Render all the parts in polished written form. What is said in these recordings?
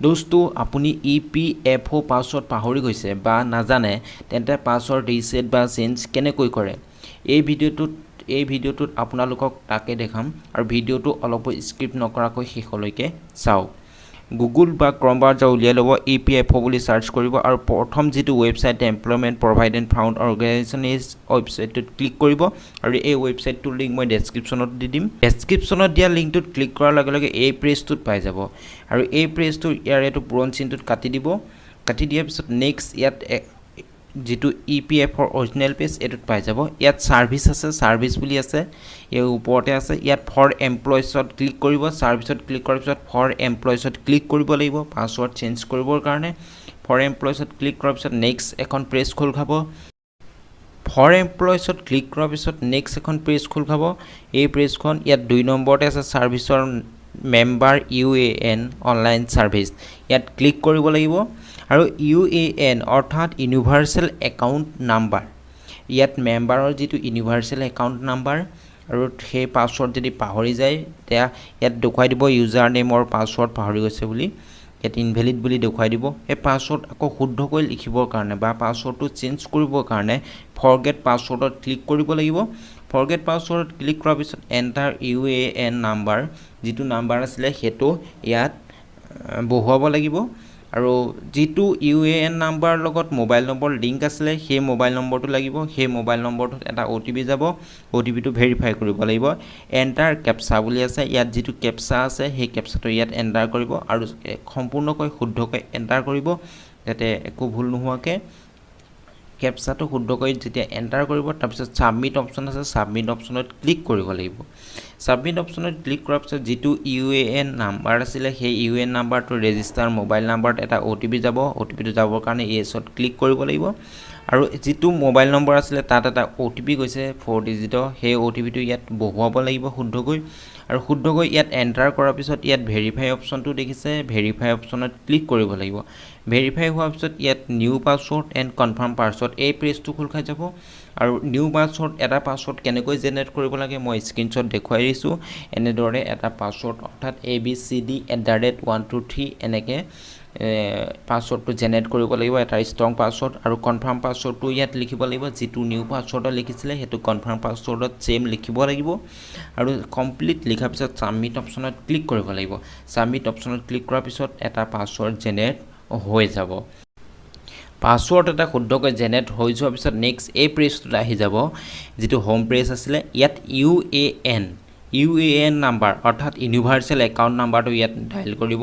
দোস্তো, আপুনি EPFO' password পাহৰি গৈছে বা নাজানে, তেন্তে পাছৱৰ্ড ৰিছেট বা চেঞ্জ কেনেকৈ কৰে, এই ভিডিঅ'টোত আপোনালোকক তাকে দেখাম। আৰু ভিডিঅ'টো অলপো স্কিপ নকৰাকৈ শেষলৈকে চাওক। গুগল বা ক্ৰম ব্ৰাউজাৰ উলিয়াই ল'ব, ইপিএফঅ' বুলি চাৰ্চ কৰিব আৰু প্ৰথম যিটো website employment provident fund organisation, এই ৱেবছাইটটোত ক্লিক কৰিব। আৰু এই ৱেবছাইটটোৰ লিংক মই ডেছক্ৰিপশ্যনত দি দিম। ডেছক্ৰিপশ্যনত দিয়া লিংকটোত ক্লিক কৰাৰ লগে লগে এই পেজটোত পাই যাব। আৰু এই পেজটোৰ ইয়াৰ এইটো পূৰণ চিনটোত কাটি দিব। কাটি দিয়াৰ পিছত নেক্সট ইয়াত যিটো ইপিএফৰ অৰিজিনেল পেজ, এইটোত পাই যাব। ইয়াত ছাৰ্ভিচ আছে, ছাৰ্ভিচ বুলি আছে, এই ওপৰতে আছে। ইয়াত ফৰ এমপ্লয়িছত ক্লিক কৰিব। ছাৰ্ভিচত ক্লিক কৰাৰ পিছত ফৰ এমপ্লয়িছত ক্লিক কৰিব লাগিব পাছৱৰ্ড চেঞ্জ কৰিবৰ কাৰণে। ফৰ এমপ্লয়িছত ক্লিক কৰাৰ পিছত নেক্সট এখন পেজ খোল খাব। ফৰ এমপ্লয়িছত ক্লিক কৰাৰ পিছত নেক্সট এখন পেজ খোল খাব। এই পেজখন ইয়াত 2 নম্বৰতে আছে, ছাৰ্ভিচৰ মেম্বাৰ ইউএএন অনলাইন ছাৰ্ভিচ, ইয়াত ক্লিক কৰিব লাগিব। আৰু ইউএএন অৰ্থাৎ ইউনিভাৰ্চেল একাউণ্ট নাম্বাৰ, ইয়াত মেম্বাৰৰ যিটো ইউনিভাৰ্চেল একাউণ্ট নাম্বাৰ আৰু সেই পাছৱৰ্ড যদি পাহৰি যায়, তেতিয়া ইয়াত দেখুৱাই দিব ইউজাৰ নেমৰ পাছৱৰ্ড পাহৰি গৈছে বুলি, ইয়াত ইনভেলিড বুলি দেখুৱাই দিব। সেই পাছৱৰ্ড আকৌ শুদ্ধকৈ লিখিবৰ কাৰণে বা পাছৱৰ্ডটো চেঞ্জ কৰিবৰ কাৰণে ফৰগেট পাছৱৰ্ডত ক্লিক কৰিব লাগিব। ফৰগেট পাছৱৰ্ডত ক্লিক কৰাৰ পিছত এণ্টাৰ ইউএএন নাম্বাৰ, যিটো নাম্বাৰ আছিলে সেইটো ইয়াত বহুৱাব লাগিব। আৰু যিটো ইউএএন নাম্বাৰৰ লগত মোবাইল নম্বৰ লিংক আছিলে, সেই মোবাইল নম্বৰটো লাগিব। সেই মোবাইল নম্বৰটোত এটা অ'টিপি যাব, অ'টিপিটো ভেৰিফাই কৰিব লাগিব। এণ্টাৰ কেপচা বুলি আছে, ইয়াত যিটো কেপচা আছে সেই কেপচাটো ইয়াত এণ্টাৰ কৰিব আৰু সম্পূৰ্ণকৈ শুদ্ধকৈ এণ্টাৰ কৰিব, যাতে একো ভুল নোহোৱাকৈ। কেপচাটো শুদ্ধকৈ যেতিয়া এণ্টাৰ কৰিব, তাৰপিছত ছাবমিট অপশ্যন আছে, ছাবমিট অপশ্যনত ক্লিক কৰিব লাগিব। ছাবমিট অপশ্যনত ক্লিক কৰাৰ পিছত যিটো ইউএএন নাম্বাৰ আছিলে, সেই ইউএএন নাম্বাৰটো ৰেজিষ্টাৰ মোবাইল নাম্বাৰত এটা অ'টিপি যাব। অ'টিপিটো যাবৰ কাৰণে য়েছত ক্লিক কৰিব লাগিব। আৰু যিটো মোবাইল নম্বৰ আছিলে, তাত এটা অ'টিপি গৈছে 4 ডিজিটৰ, সেই অ'টিপিটো ইয়াত বহুৱাব লাগিব শুদ্ধকৈ। আৰু শুদ্ধকৈ ইয়াত এণ্টাৰ কৰাৰ পিছত ইয়াত ভেৰিফাই অপশ্যনটো দেখিছে, ভেৰিফাই অপশ্যনত ক্লিক কৰিব লাগিব। ভেৰিফাই হোৱাৰ পিছত ইয়াত new password and confirm password, এই পেজটো খোল খাই যাব। আৰু নিউ পাছৱৰ্ড, এটা পাছৱৰ্ড কেনেকৈ জেনেৰেট কৰিব লাগে মই স্ক্ৰীনশ্বট দেখুৱাই দিছোঁ। এনেদৰে এটা পাছৱৰ্ড, অৰ্থাৎ ABCD@123, এনেকৈ পাছৱৰ্ডটো জেনেৰেট কৰিব লাগিব, এটা ষ্ট্ৰং পাছৱৰ্ড। আৰু কনফাৰ্ম পাছৱৰ্ডটো ইয়াত লিখিব লাগিব। যিটো নিউ পাছৱৰ্ডত লিখিছিলে, সেইটো কনফাৰ্ম পাছৱৰ্ডত ছেইম লিখিব লাগিব। আৰু কমপ্লিট লিখাৰ পিছত ছাবমিট অপশ্যনত ক্লিক কৰিব লাগিব। ছাবমিট অপশ্যনত ক্লিক কৰাৰ পিছত এটা পাছৱৰ্ড জেনেৰেট হৈ যাব। পাছৱৰ্ড এটা শুদ্ধকৈ জেনেৰেট হৈ যোৱাৰ পিছত নেক্সট এই পেজটোত আহি যাব, যিটো হোম পেজ আছিলে। ইয়াত ইউএএন নাম্বাৰ, অৰ্থাৎ ইউনিভাৰ্চেল একাউণ্ট নাম্বাৰটো ইয়াত ডাইল কৰিব,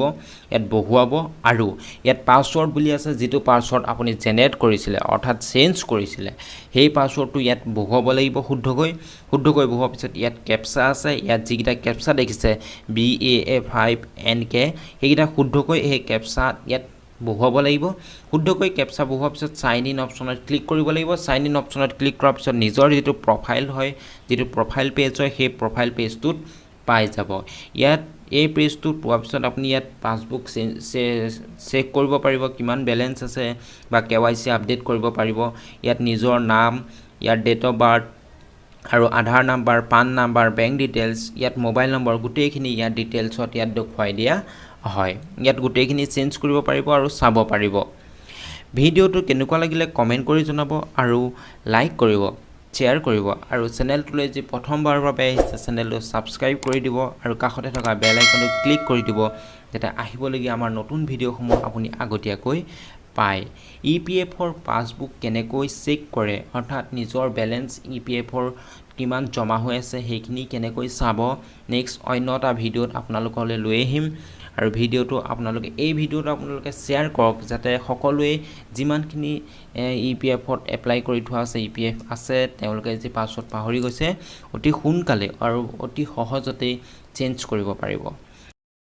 ইয়াত বহুৱাব। আৰু ইয়াত পাছৱৰ্ড বুলি আছে, যিটো পাছৱৰ্ড আপুনি জেনেৰেট কৰিছিলে, অৰ্থাৎ চেঞ্জ কৰিছিলে, সেই পাছৱৰ্ডটো ইয়াত বহুৱাব লাগিব শুদ্ধকৈ। শুদ্ধকৈ বহুৱাৰ পিছত ইয়াত কেপচা আছে। ইয়াত যিকেইটা কেপচা দেখিছে, BAA5NK, সেইকেইটা শুদ্ধকৈ সেই কেপচা ইয়াত বহুৱাব লাগিব। শুদ্ধকৈ কেপচা বহুৱাৰ পিছত চাইন ইন অপশ্যনত ক্লিক কৰিব লাগিব। চাইন ইন অপশ্যনত ক্লিক কৰাৰ পিছত নিজৰ যিটো প্ৰফাইল হয়, যিটো প্ৰফাইল পেজ হয়, সেই প্ৰফাইল পেজটোত পাই যাব। ইয়াত এই পেজটোত পোৱাৰ পিছত আপুনি ইয়াত পাছবুক চেক কৰিব পাৰিব, কিমান বেলেঞ্চ আছে, বা কেৱাইচি আপডেট কৰিব পাৰিব। ইয়াত নিজৰ নাম, ইয়াত ডেট অফ বাৰ্থ আৰু আধাৰ number, PAN number, bank details, ইয়াত মোবাইল নম্বৰ, গোটেইখিনি ইয়াত ডিটেইলছত ইয়াত দেখুৱাই দিয়া হয়। ইয়াত গোটেইখিনি চেঞ্জ কৰিব পাৰিব আৰু চাব পাৰিব। ভিডিঅ'টো কেনেকুৱা লাগিলে কমেণ্ট কৰি জনাব আৰু লাইক কৰিব, শ্বেয়াৰ কৰিব। আৰু চেনেলটোলৈ যি প্ৰথমবাৰৰ বাবে আহিছে, চেনেলটো ছাবস্ক্ৰাইব কৰি দিব আৰু কাষতে থকা বেল আইকনটো ক্লিক কৰি দিব, যাতে আহিবলগীয়া আমাৰ নতুন ভিডিঅ'সমূহ আপুনি আগতীয়াকৈ পায়। ইপিএফৰ পাছবুক কেনেকৈ চেক কৰে, অৰ্থাৎ নিজৰ বেলেঞ্চ ইপিএফৰ কিমান জমা হৈ আছে, সেইখিনি কেনেকৈ চাব, নেক্সট অন্য এটা ভিডিঅ'ত আপোনালোকলৈ লৈ আহিম। আৰু ভিডিঅ'টো আপোনালোকে এই ভিডিঅ'টো আপোনালোকে শ্বেয়াৰ কৰক, যাতে সকলোৱে যিমানখিনি ইপিএফত এপ্লাই কৰি থোৱা আছে, ইপিএফ আছে, তেওঁলোকে যি পাছৱৰ্ড পাহৰি গৈছে, অতি সোনকালে আৰু অতি সহজতেই চেঞ্জ কৰিব পাৰিব।